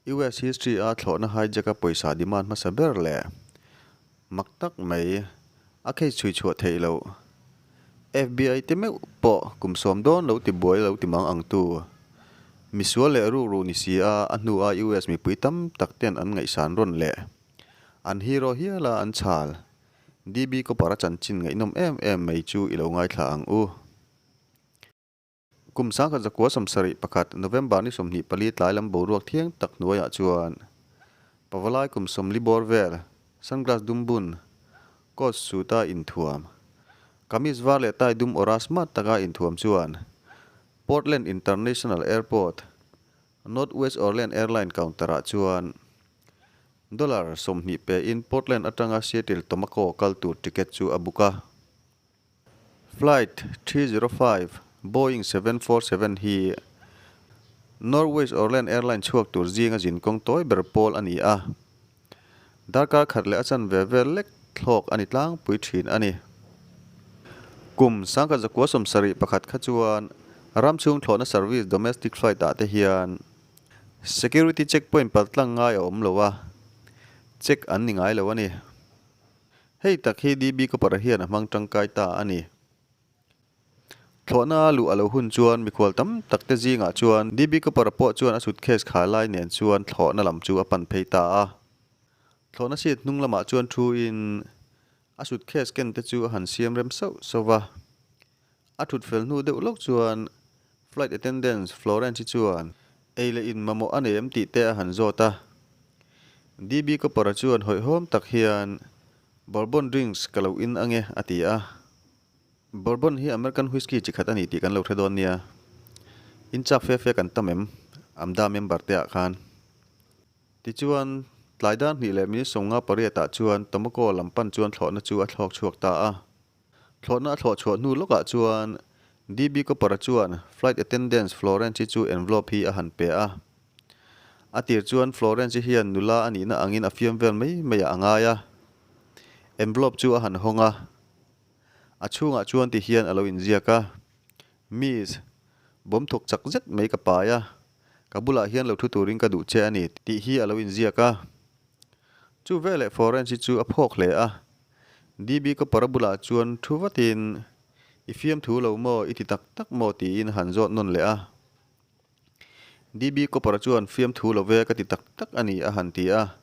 US history a thlawhna hijack a pawisa demand hmasa ber leh mak tak mai a case chhui chhuah theih loh. FBI te meuh pawh kum sawm dawn lo ti buai lo ti mang ang tu. Misual leh rukru ni si a a hnu a US mipui tam tak ten an ngaihsan rawn leh an hero hial a an chhal. DB Cooper a chanchin ngaihnawm em em mai chu i lo ngaithla ang u. Kum 1971, November ni 24 tlai lam boruak thiang tak hnuaiah chuan Pavalai kum 40 bawr vel, sunglass dum bun, coat suit a inthuam, kamis var leh tie dum awra smart taka inthuam chuan Portland International Airport, Northwest Orlean Airline counter-ah chuan dollar 20 pein Portland atanga Seattle Tomaco kal tur ticket chu a book a. Flight 305, Boeing 747 hi Norway's Orlen Airline chhuak tur zinga zin kawng tawi ber pawl a ni a. Darkar khat leh a chanve vel lek thlawk a ni tlangpui thin a ni. Kum 1971 kha chuan ram chhung thlawhna service domestic flight ah te hian security checkpoint paltlang ngai a awm lo a, check an ni ngai lo a ni. Hei tak hi DB Cooper hian a hmang tangkai ta a ni. Thlawhna luh a lo hun chuan mikhual tam tak te zingah chuan DB Cooper pawh chuan a suitcase khai lai nen chuan thlawhna lam chu a pan phei ta a. Thlawhna seat hnung lamah chuan thu in a suitcase ken te chu a han siam rem sauh sauh va. A thut fel hnu deuh lawk chuan flight attendants Florence-i chuan ei leh in mamawh a nei em tih te a han zawt a. DB Cooper-a chuan hawihhawm tak hian Bourbon drinks ka lo in ange a ti a. Bourbon hi American whiskey chi khat a ni tih kan lo hre dawn nia. In chak fe fe kan tam em? Amda member te ah khan. Tichuan, tlai dar hnih leh minute 58 ah chuan Tomoko lam pan chuan thlawhna chu a thlawk chhuak ta a. Thlawhna a thlawh chhuah hnu lawkah chuan DB Cooper-a chuan flight attendants Florence-i chu envelope hi a han pe a. A tir chuan Florence-i hian nula a nihna angin a fiam vel mai maiah a ngai a. Envelope chu a han hawng a. A chhungah chuan ti hian a lo inziak a, Miss, bawm thawk chak zet mai ka pai a, ka bulah hian lo thu turin ka duh che a ni, tih hi a lo inziak a. Chu veleh Florence-i chu a phawk hle a. DB Cooper-a bulah chuan thu vatin, I fiamthu lo maw, i ti tak tak maw? tiin a han zawt nawn leh a. DB Cooper-a chuan fiamthu lo ve ka ti tak tak a ni a han ti a.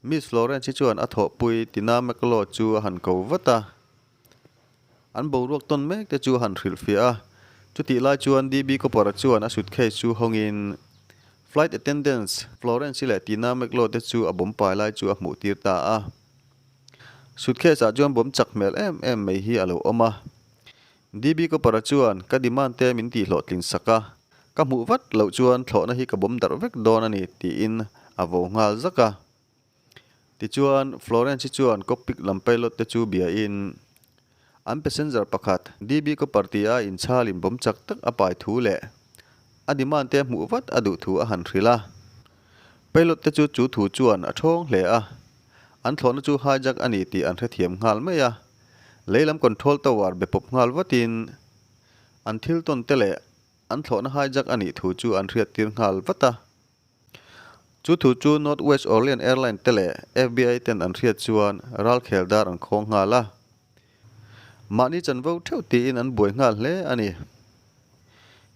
Miss Florence-i chuan a thawhpui Tina McLeod chu a han ko vat a. An boruak tawn mek te chu a han hrilhfiah a, chutih lai chuan DB Cooper-a chuan a suitcase chu hawngin flight attendants Florence-i leh Tina McLeod te chu a bawm pai lai chu a hmuh tir ta a. Suitcase-ah chuan bawm chak hmel em em mai hi a lo awm a. DB Cooper-a chuan ka demand te min tihhlawhtlin sak a, ka hmuh vat loh chuan thlawhna hi ka bawm darh vek dawn a ni tiin a vo nghal zak a. Tichuan, Florence-i chuan cockpit lam pilot te chu biain an passenger pakhat DB Cooper tia inchhalin bawm chak tak a pai thu leh a demand te hmuh vat a duh thu a han hrilh a. Pilot te chu chu thu chuan a thawng hle a, an thlawhna chu hijack a ni tih an hrethiam nghal mai a. Lei lam control tower be pawp nghal vatin an thil tawn te leh an thlawhna hijack a nih thu chu an hriattir nghal vat a. Chu thu chu North West Orlean Airline te leh FBI ten an hriat chuan ralkhel dar an khawng nghal a. Mahni chanvo theuh tiin an buai nghal hle a ni.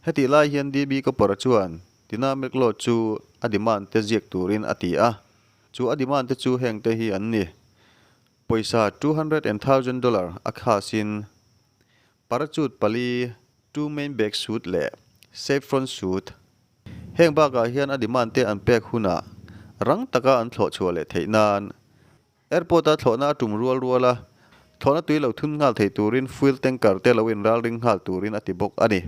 Hetih lai hian DB Cooper-a chuan Tina McLeod chu a demand te ziak turin a ti a. Chu a demand te chu heng te hi an ni. Pawisa $200,000 a khasin parachute pali, two main bag suit leh safe front suit. Heng bakah hian a demand te an pek hunah rang taka an thlawh chhuah leh theih nan airport-a thlawhna a tum rual rual a, thlawhna tui lo thun nghal thei turin fuel tanker te lo inralring nghal turin a ti bawk a ni.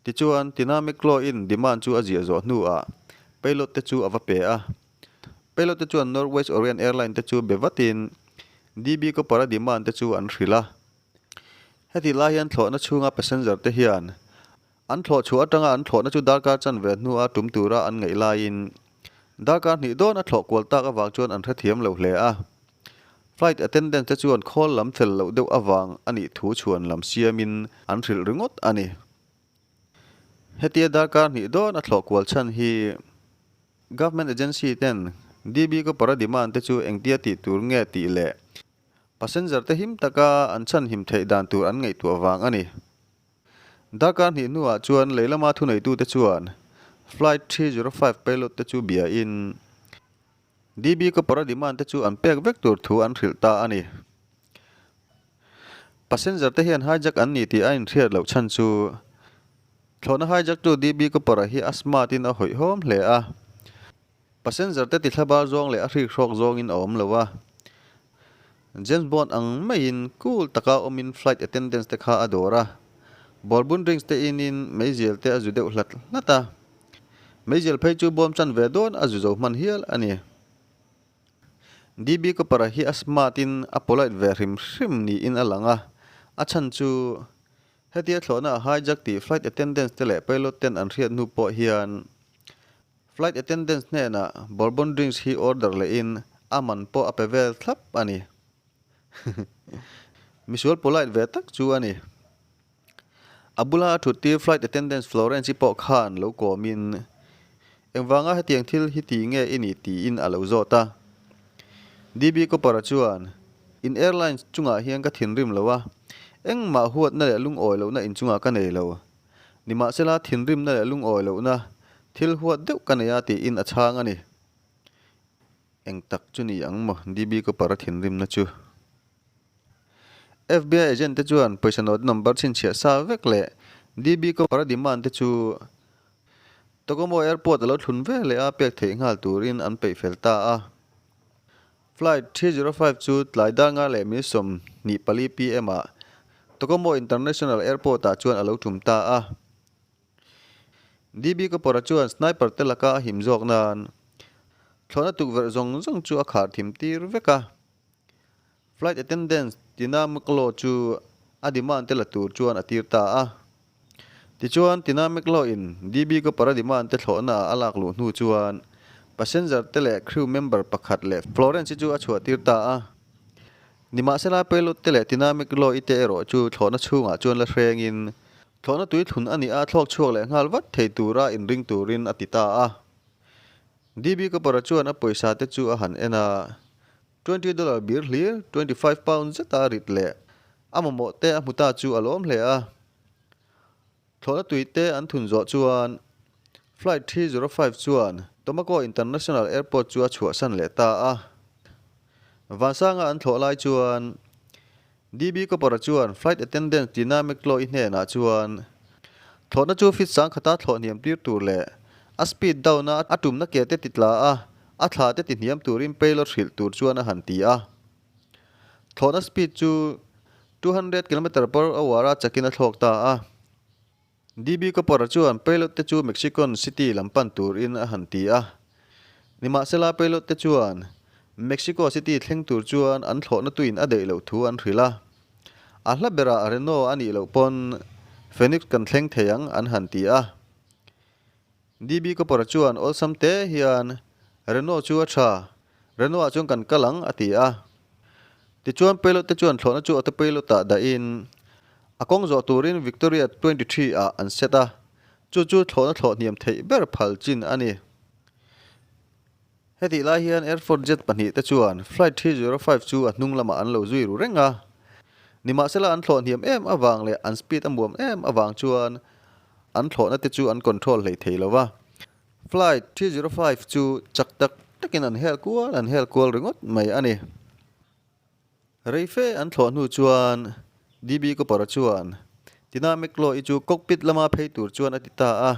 Tichuan, Tina McClaw-in demand chu a ziah zawh hnuah pilot te chu a va pe a. Pilot te chuan Northwest Orient Airline te chu be vatin DB Cooper-a demand te chu an hrilh a. Hetih lai hian thlawhna chhunga passenger te hian An thlawh chhuah atanga an thlawhna chu darkar chanve hnua tum tura an ngaih laiin darkar hnih dawn a thlawh kual tak avang chuan an hrethiam lo hle a. Flight attendant te chuan khawl lam fel loh deuh avang a nih thu chhuan lam siamin an hrilh ringawt a ni. Hetia darkar hnih dawn a thlawh kual chhan hi. Government agency ten DB Cooper-a demand te chu engtia tih tur nge tih leh passenger te him taka an chhanhim theih dan tur an ngaihtuah vang a ni. Darkar hnih hnuah chuan lei lama thuneitute chuan Flight 305 pilot te chu biain DB Cooper-a demand te chu an pek vek tur thu an hrilh ta a ni. Passenger te hian hijack an ni tih a inhriat loh chhan chu Thlawhna hijack-tu DB Cooper-a hi a smart-in a hawihhawm hle a. Passenger te tithlabar zawng leh a hrikhrawk zawngin a awm lo a. James Bond ang maiin cool taka awmin flight attendants te kha a dawr a. Bourbon drinks te inin meizial te a zu deuh hlat hlat a. Meizial phei chu bawm chan ve dawn a zu zo hman hial a ni. DB Cooper-a hi a smart-in a polite ve hrim hrim niin a lang a. A chhan chu Hetia thlawhna a hijack tih flight attendants te leh pilot ten an hriat hnu pawh hian flight attendants hnenah bourbon drinks hi order lehin a man pawh a pe vel thlap a ni. Misual polite ve tak chu a ni. A bula a thuttir flight attendants Florence-i pawh khan lo kawmin engvanga hetiang thil hi ti nge i nih tiin a lo zawt a. DB Cooper-a chuan, In airlines chungah hian ka thinrim lo a, engmah huatna leh lungawi lohna inchungah ka nei lo. Nimahsela, thinrimna leh lungawi lohna thil huat deuh ka nei a tiin a chhang a ni. Eng tak chu ni ang maw DB Cooper-a thinrimna chu? FBI agent te chuan pawisa note number chhinchhiah sa vek leh DB Cooper-a demand te chu Tokomo Airport a lo thlun ve leh a pek theih nghal turin an peih fel ta a. Flight 305 chu tlai dar nga leh min 24 pm ah Tokomo International Airport ah chuan a lo tum ta a. DB Cooper-a chuan sniper te laka a him zawk nan thlawhna tukverh zawng zawng chu a khar thim tir vek a. Flight attendants Tina McLaw chu a demand te la tur chuan a tir ta a. Tichuan, Tina McLaw in DB Cooper a demand te thlawhna ah a lak luh hnu chuan passenger te leh crew member pakhat leh Florence i chu a chhuah tir ta a. Nimahsela pilot te leh Tina McLaw i te erawh chu thlawhna chhungah chuan la hrengin thlawhna tui thlun a nih a thlawk chhuak leh nghal vat thei tura inring turin a ti ta a. DB Cooper-a chuan a pawisa te chu a han en a. $20 bir hlir, £25 zeta rit leh a mamawh te a hmu ta chu a lawm hle a. Thlawhna tui te an thun zawh chuan Flight 305 chuan Tomako International Airport chu a chhuahsan leh ta a. Vansanga an thlawh lai chuan DB Cooper-a chuan flight attendant Tina McCloy hnenah chuan thlawhna chu fit sangkhata thlawh hniam tir tur leh a speed down a a tumna ke te ti tla a, a thla te ti hniam turin payload hrilh tur chuan a han ti a. Thlawhna speed chu 200 kilometer per hour a chakin a thlawk ta a. DB Cooper-a chuan pilot te chu Mexico City lam pan turin a han ti a. Nimahsela pilot te chuan Mexico City thleng tur chuan an thlawhna tuin a daih loh thu an hrilh a. A hla berah Reno a nih loh pawn Phoenix kan thleng thei ang an han ti a. DB Cooper-a chuan awlsam te hian Reno chu a tha, Reno-ah chuan kan kal ang a ti a. Tichuan pilot te chuan thlawhna chu autopilot-ah dahin a kawng zawh turin Victoria 23-ah an set a, chu chu thlawhna thlawh hniam theih ber phal chin a ni. Hetih lai hian Air Force jet pahnihte chuan Flight 305 chu a hnung lamah an lo zui ru reng a. Nimahsela an thlawh hniam em avang leh an speed a muam em avang chuan an thlawhna te chu an control hlei thei lo va. Flight 305 chu chak tak takin an hel kual an hel kual ringawt mai a ni. Rei fe an thlawh hnu chuan DB Cooper-a chuan Tina McLaw-i chu cockpit lama phei tur chuan a ti ta a.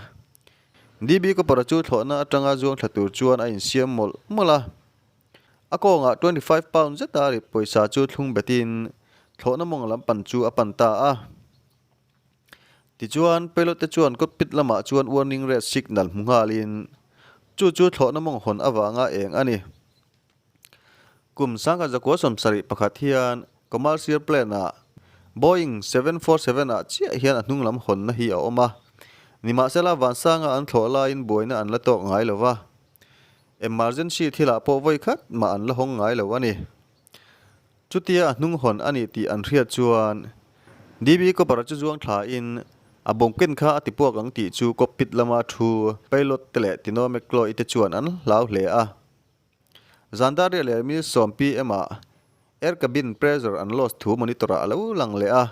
DB Cooper-a chu thlawhna atanga zuang thla tur chuan a insiam mawlh mawlh a. A kawngah £25 zeta rit pawisa chu thlung betin thlawhna mawng lam pan chu a pan ta a. Tichuan, pilot te chuan cockpit lamah chuan warning red signal hmu nghalin chu chu thlawhna mawng hawn avanga eng a ni. Kum 1971 hian commercial plane-ah Boeing 747-ah chiah hian a hnung lam hawnna hi a awm a. Nimahsela, vansanga an thlawh laiin buaina an la tawk ngai lo va. Emergency thilah pawh vawi khat mah an la hawng ngai lo a ni. Chutia a hnung hawn a ni tih an hriat chuan DB Cooper-a chu zuang thlain. A bomb ken kha a ti puak ang tih chu cockpit lama thu pilot te leh Tino McCloy te chuan an hlau hle a. Zan dar riah leh mil sawm PM ah air cabin pressure an loss thu monitor ah a lo lang leh a.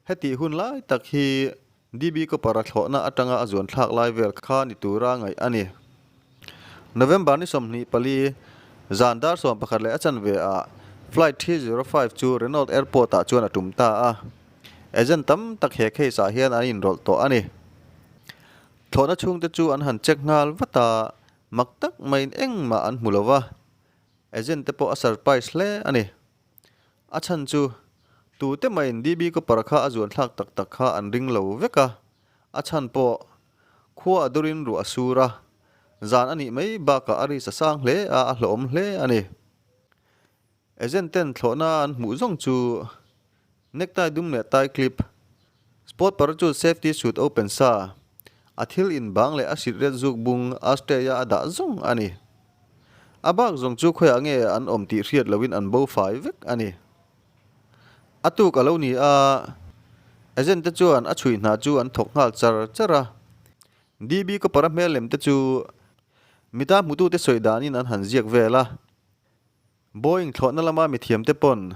Hetih hun lai tak hi DB Cooper-a thlawhna atanga a zuan thlak lai vel kha ni tura ngaih a ni. November ni 24, zan dar 11 leh a chanve ah Flight 305 chu Renault Airport ah chuan a tum ta a. Agent tam tak he case ah hian an inrawlh tawh a ni. Thlawhna chhungte chu an han check nghal vat a, mak tak maiin engmah an hmu lo va, agent te pawh a surprise hle a ni. A chhan chu, tute maiin DB Cooper kha a zuan thlak tak tak kha an ring lo vek a, a chhan pawh khua a durin ruah a sur a, zan a nih mai bakah a ri sa sang hle a, a hlawhawm hle a ni. Agent ten thlawhna an hmuh zawng chu necktie dum leh tie clip, sport parachute safety suit open sa, a thil in bang leh a sikret zuk bung ashtray a a dah zawng a ni. A bak zawng chu khawiah nge an awm tih hriat loin an bo fai vek a ni. A tuk a lo ni a, agent te chuan a chhui hna chu an thawk nghal char char a. DB Cooper-a hmel lem te chu mita hmutute sawi danin an han ziak vel a. Boeing thlawhna lama mithiamte pawn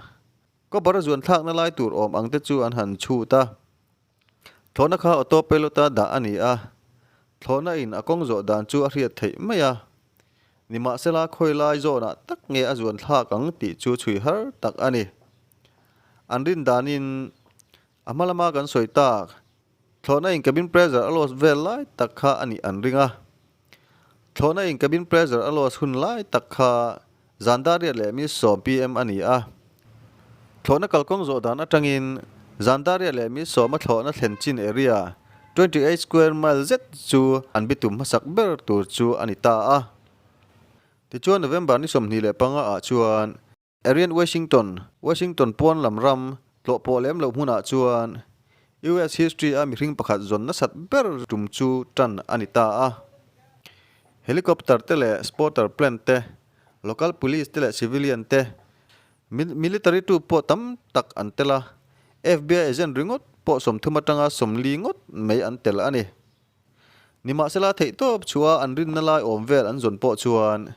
Cooper-a zuan thlakna lai tur awm ang te chu an han chhut a. Thlawhna kha auto pilot-a dah a ni a, thlawhna in a kawng zawh dan chu a hriat theih mai a. Nimahsela khawi lai zawnah tak nge a zuan thlak ang tih chu chhui har tak a ni. An rin danin a hma lama kan sawi tak, thlawhna in cabin pressure a loss vel lai tak kha a nih an ring a. Thlawhna in cabin pressure a loss hun lai tak kha zan dar riat leh mi sawm PM a ni a. Thlawhna kalkawng zawh dan atangin zan dar riat leh mi sawm a thlawhna thlen chin area 28 square mile zet chu an bitum hmasak ber tur chu a ni ta a. Tichuan November ni 25 ah chuan Arian Washington, Washington pawn lam ram tlawh pawh lem loh hmunah chuan US history a mihring pakhat zawn nasat ber tum chu tan a ni ta a. Helicopter te leh spotter plane te, local police te leh civilian te, military troop pawh tam tak an tel a, FBI agent ringawt pawh 30 atanga 40 ngawt mai an tel a ni. Nimahsela theihtawp chhuah an rinna lai awm vel an zawn pawh chuan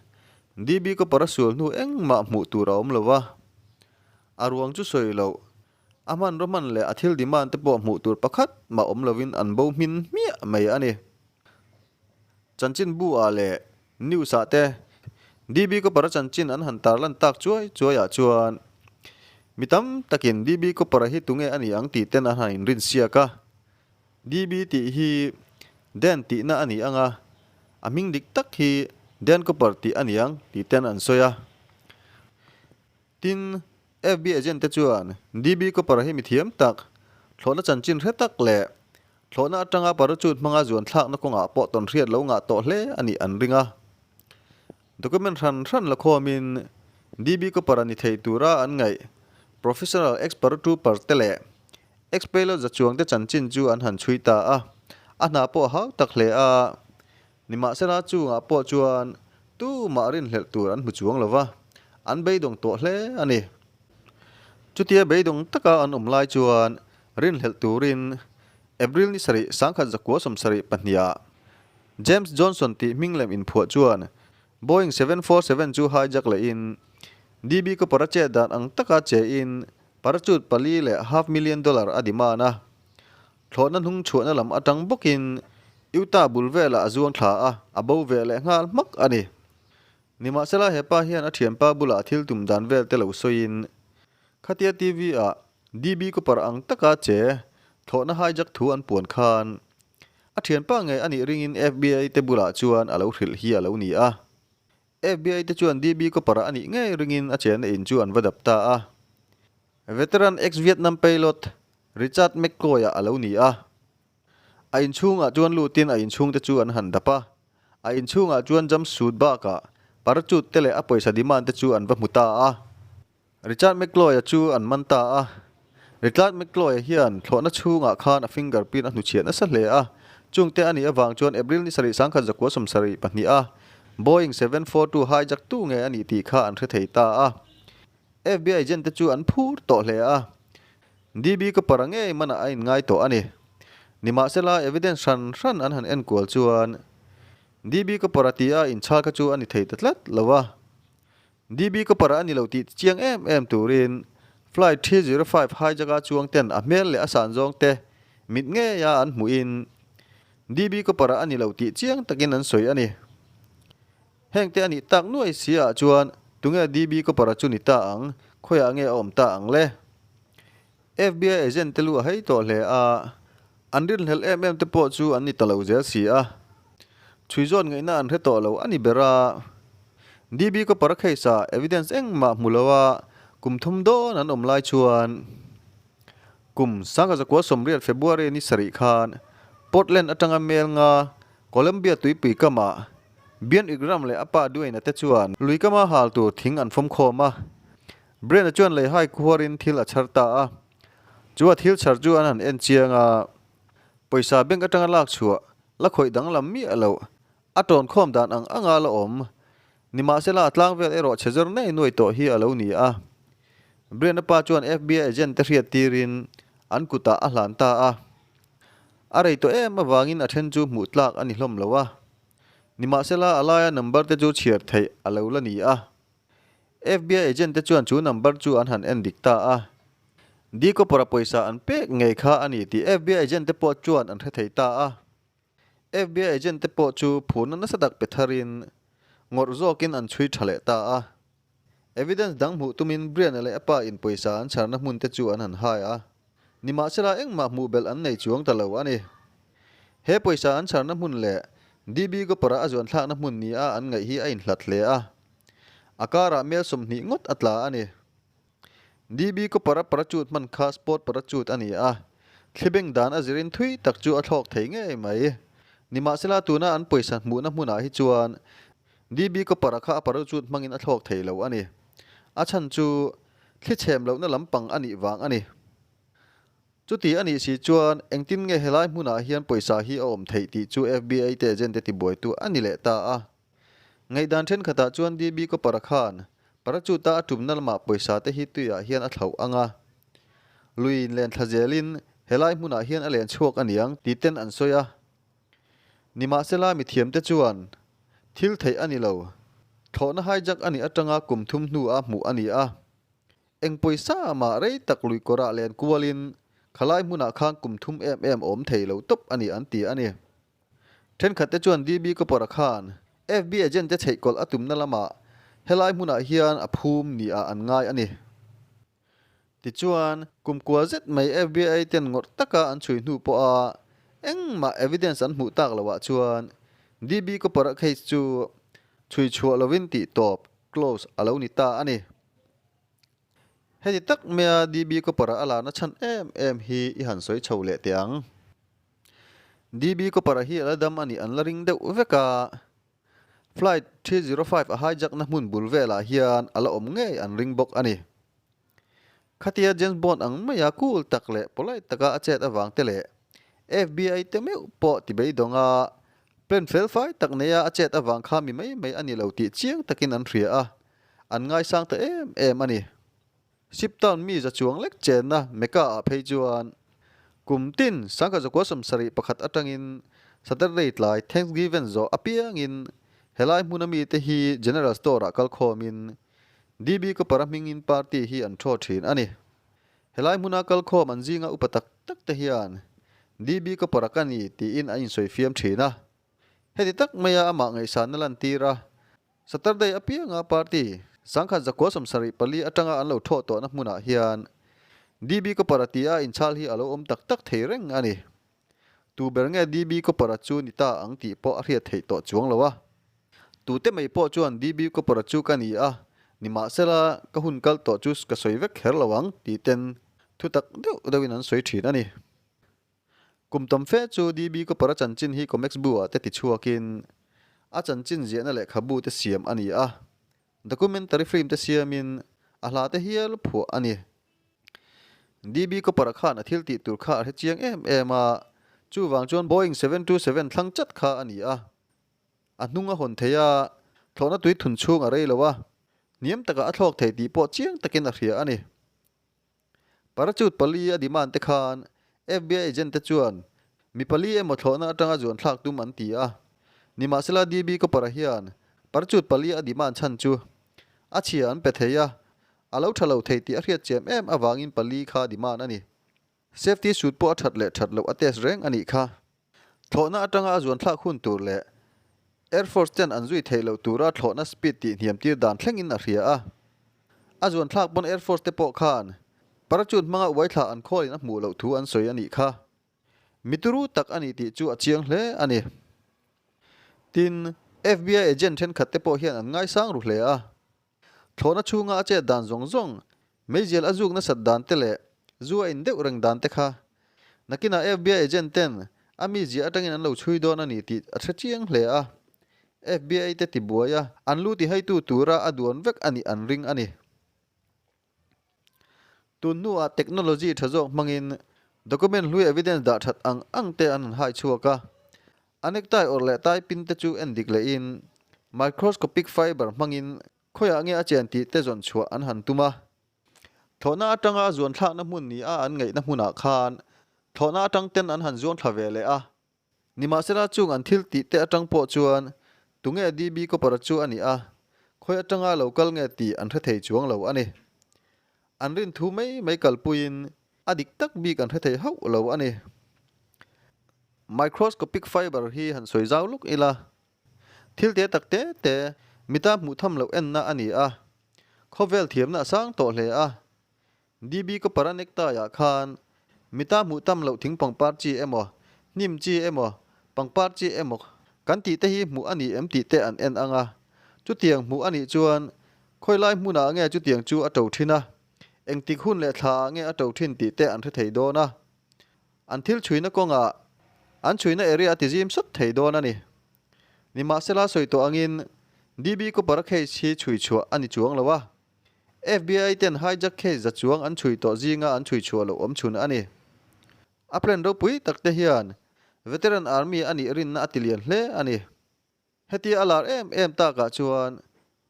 DB Cooper a sual hnu engmah hmuh tur a awm lo va. A ruang chu sawi loh, a hmanraw hman leh a thil demand te pawh hmuh tur pakhat mah awm lovin an bo hmin hmiah mai a ni. Chanchin bu ah leh news ah te DB Cooper a chanchin an han tarlan tak chuai chuai ah chuan mi tam takin DB Cooper a hi tunge a ni ang tih ten an han inrinsiak a. DB tih hi Dan tihna a ni ang a, a hming dik tak hi Dan Cooper tih a ni ang tih ten an sawi a. Tin, FB agent te chuan DB Cooper hi mithiam tak, thlawhna chanchin hre tak leh thlawhna atanga parachute hmanga zuan thlakna kawngah pawh tawnhriat lo ngah tawh hle a nih an ring a. Document hran hran la khawmin DB Cooper a ni thei tura an ngaih professional ex-paratrooper te leh Ex-pilot za chuangte chanchin chu an han chhui ta a, a hna pawh a hau tak hle a. Nimahsela chungah pawh chuan tumah rinhlelh tur an hmu chuang lo va, an beidawng tawh hle a ni. Chutia beidawng taka an awm lai chuan rinhlelh turin April ni sarih 1972 ah James Johnson tih hming lem inphuah chuan Boeing 747 chu hijack lehin DB Cooper a chet dan ang taka chein Parachute pali leh half million dollar a demand a, thlawhna hnung chhuahna lam atang bawkin Utah bul velah a zuang thla a, a bo ve leh nghal hmak a ni. Nimahsela hepa hian a thianpa bulah thil tum dan vel te lo sawiin, Khatia TV ah DB Cooper ang taka che thlawhna hijack thu an puan khan a thianpa ngei a nih ringin FBI te bulah chuan a lo hrilh hi a lo ni a. FBI te chuan DB Cooper a nih ngei ringin a chenna in chu an va dap ta a. Veteran ex-Vietnam pilot Richard McCoy-a a lo ni a. A inchhungah chuan lutin a inchhungte chu an han dap a. A inchhungah chuan jumpsuit bakah parachute te leh a pawisa demand te chu an va hmu ta a. Richard McCloy-a chu an man ta a. Richard McCloy-a hian thlawhna chhungah khan a fingerprint a hnuchhiah nasa hle a. Chungte a nih avang chuan April ni sarih 1972 a Boeing 742 hijack tu nge a nih tih kha an hre thei ta a. FBI agent te chu an phur tawh hle a. DB Cooper-a ngei manah a inngai tawh a ni. Nimahsela, evidence hran hran an han enkual chuan DB Cooper-a tia inchhal kha chu a ni thei ta tlat lo a. DB Cooper-a a ni lo tih chiang em em turin Flight 305 hijack-a chuang ten a hmel leh a san zawng te mit ngeia an hmuhin DB Cooper-a a ni lo tih chiang takin an sawi a ni. Heng te a nih tak nuai si ah chuan tunge DB Cooper-a chu ni ta ang, khawiah nge a awm ta ang le? FBI agent te lu a hei tawh hle a, an rinhlelh em em te pawh chu an ni ta lo zel si a. Chhui zawn ngaihna an hre tawh lo a ni ber a. DB Cooper-a case ah evidence engmah hmu lo a kum thum dawn an awm lai chuan kum 1980 February ni sarih khan Portland atanga mel nga Columbia tuipui kamah Bian Igram leh a pa Duane-a te chuan lui kama hal tur thing an fawm khawm a. Brian-a chuan leihai khuarin thil a chhar ta a. Chu a thil chhar chu an han en chiang a, pawisa bank atanga lak chhuah la khawih danglam miah loh, a tawn khawm dan ang anga la awm. Nimahsela a tlang vel erawh chhe zawr nei nuai tawh hi a lo ni a. Brian-a pa chuan FBI agent te hriat tirin an kutah a hlan ta a. A rei tawh em avangin a then chu hmuh tlak a ni hlawm lo a. Nimahsela a laia number te chu chhiar theih a lo la ni a. FBI agent te chuan chu number chu an han en dik ta a. D Cooper-a pawisa an pek ngei kha a ni tih FBI agent te pawh chuan an hre thei ta a. FBI agent te pawh chu phurna nasa tak pe tharin ngawrh zawkin an chhui tha leh ta a. Evidence dang hmuh tumin Brian-a leh a pa in pawisa an chharna hmun te chu an han hai a. Nimahsela engmah hmuh belh an nei chuang ta lo a ni. He pawisa an chharna hmun leh DB Gopara a zuanthlakna hmun nia an ngaih hi a inhlat hle a. A karah mel 20 ngawt a tla a ni. DB Cooper-a parachute hman kha sport parachute a ni a, thlibeng dan a zirin thui tak chu a thlawk thei ngei mai. Nimahsela tuna an pawisa hmuhna hmunah hi chuan DB Cooper-a kha a parachute hmangin a thlawk thei lo a ni. A chhan chu thli chhem lohna lampang a nih vang a ni. Chuti a nih si chuan engtin nge helai hmunah hian pawisa hi a awm theih tih chu FBI te agent te tibuaitu a ni leh ta a. Ngaihdan thenkhatah chuan DB Cooper-a khan parachute-a a tumna lamah pawisa te hi tuiah hian a thlauh ang a. Luiin len thla zelin helai hmunah hian a len chhuak a niang tih ten an sawi a. Nimahsela mithiamte chuan thil theih a ni lo. Thlawhna hijack a nih atanga kum thum hnua hmuh a ni a. Eng pawisa mah rei tak lui kawrah len kualin khalai hmunah khan kum thum em em awm thei lo tawp a ni an ti a ni. Thenkhatte chuan DB Cooper-a khan FB agent te chheihkawlh a tumna lamah helai hmunah hian a phum ni-ah an ngai a ni. Tichuan, kum kua zet mai FBI ten ngawrh taka an chhui hnu pawha engmah evidence an hmuh tak loah chuan DB Cooper-a case chu chhui chhuah lovin tih tawp, close, a lo ni ta a ni. Heti tak maia DB Cooper-a a larna chhan em em hi i han sawi chho leh teh ang. DB Cooper-a hi a la dam a nih an la ring deuh vek a, Flight 305 a hijack na hmun bul velah hian a la awm ngei an ring bawk a ni. Khatia James Bond ang maia cool tak leh polite taka a chet avang te leh FBI te meuh pawh ti beidawng a, plan felfai tak neia a chet avang kha mi mai mai a ni lo tih chiang takin an hria a. An ngaisang ta em em a ni. Shiptown mi za chuang lek chenna Mecca ah phei chuan kum tin 1971 atangin Saturday tlai Thanksgiving zawh apiangin helai hmuna mite hi General Store ah kalkhawmin DB Cooper-a hmingin party hi an thaw thin a ni. Helai hmuna kalkhawm an zinga upa tak tak te hian DB Cooper-a ka ni tiin an insawifiam thin a. Heti tak maia amah ngaihsanna lantir a. Saturday apianga party 1974 atanga an lo thawh tawhna hmunah hian DB Cooper-a tia inchhal hi a lo awm tak tak thei reng a ni. Tu ber nge DB Cooper-a chu ni ta ang tih pawh a hriat theih tawh chuang lo a. Tute mai pawh chuan DB Cooper-a chu ka ni a, nimahsela ka hun kal tawh chu ka sawi vek kher lo ang tih ten thu tak deuh deuhin an sawi thin a ni. Kum tam fe chu DB Cooper-a chanchin hi Comex bu-ah te tichhuakin a chanchin ziahna lehkhabu te siam a ni a, documentary film te siamin a hla te hial phuah a ni. DB Cooper-a khan a thil tih tur kha a hre chiang em em a, chuvang chuan Boeing 727 thlang chat kha a ni a. A hnung a hawn thei a, thlawhna tui thun chhung a rei lo a, hniam takah a thlawk thei tih pawh chiang takin a hria a ni. Parachute pali a demand te khan FBI agent te chuan Mi pali emaw thlawhna atanga zuan thlak tum an ti a. Nimahsela DB Cooper-a hian parachute pali a demand chhan chu a chhia an pe thei a, a lo tha lo thei tih a hriat chiam em avangin pali kha demand a ni. Safety suit pawh a that leh that loh a test reng a nih kha. Thlawhna atanga a zuan thlak hun tur leh Air Force ten an zui theih loh tura thlawhna speed tih hniam tir dan thlengin a hria a. A zuan thlak pawn Air Force te pawh khan parachute hmanga uai thla an khawlin a hmuh loh thu an sawi a nih kha. Mi turu tak a ni tih chu a chiang hle a ni. Tin, FBI agent thenkhat te pawh hian an ngaisang ru hle a. Thlawhna chhunga a chet dan zawng zawng, meizial a zuk nasat dan te leh zu a in deuh reng dan te kha nakinah FBI agent ten a mizia atangin an lo chhui dawn a ni tih a hre chiang hle a. FBI te tibuai a, an lu tihaitu tura a duan vek a nih an ring a ni. Tun hnuah technology tha zawk hmangin document hlui evidence dah that ang ang te an han hai chhuak a. A necktie awrh leh tie pin te chu en dik lehin microscopic fiber hmangin khawiah nge a chen tih te zawn chhuah an han tum a. Thlawhna atanga a zuan thlakna hmun ni a an ngaihna hmunah khan thlawhna atang ten an han zuang thla ve leh a. Nimahsela chung an thil tih te atang pawh chuan tunge DB Cooper-a chu a nih a, khawi atanga lo kal nge tih an hre thei chuang lo a ni. An rin thu mai mai kalpuiin a dik tak bik an hre thei hauh lo a ni. Microscopic fiber hi han sawi zau lawk ila, thil te tak te te mita hmuh tham loh enna a ni a, khawvel thiamna a sang tawh hle a, DB Cooper-a necktie-ah khan mita hmuh tam loh thing pangpar chi emaw, hnim chi emaw, pangpar chi emaw kan tih te hi hmuh a ni em tih te an en ang a. Chutiang hmuh a nih chuan khawi lai hmunah nge chutiang chu a to thin a, engtik hun leh thlaah nge a to thin tih te an hre thei dawn a. An thil chhuina kawngah an chhuina area a tizim sawt thei dawn a ni. Nimahsela sawi tawh angin DB Cooper-a case hi chhui chhuah a ni chuang lo a. FBI ten hijack case za chuang an chhui tawh zinga an chhui chhuah loh awm chhun a ni. A plan ropui tak te hian veteran army a nih rinna a ti lian hle a ni. Hetia a lar em em takah chuan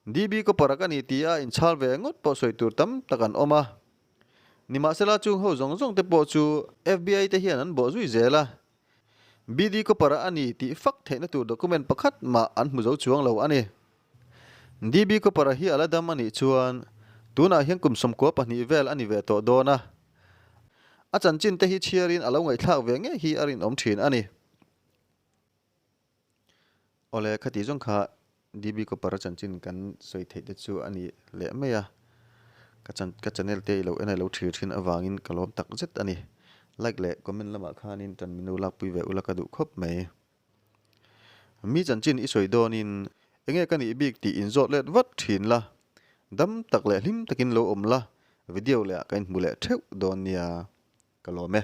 DB Cooper-a ka ni tia inchhal ve ngawt pawh sawi tur tam tak an awm a. Nimahsela chung ho zawng zawng te pawh chu FBI te hian an bawh zui zel a. BD Cooper-a a ni tih fak theihna tur document pakhat mah an hmu zo chuang lo a ni. DB Cooper-a hi a la dam a nih chuan tunah hian kum 12 vel a ni ve tawh dawn a. A chanchin te hi chhiarin a lo ngaihthlak ve ngei hi a rinawm thin a ni. Awle, khati zawng kha DB Cooper-a chanchin kan sawi theih te chu a ni leh mai a. Ka chan ka channel te i lo en a i lo thlir thin avangin ka lawm tak zet a ni. Like leh comment lamah khanin tan min lo lakpui ve ula ka duh khawp mai. Mi chanchin i sawi dawnin enge ka nih bik tih inzawt let vat thin la, dam tak leh hlim takin lo awm la, video leh ah ka inhmu leh theuh dawn nia, ka lawm e.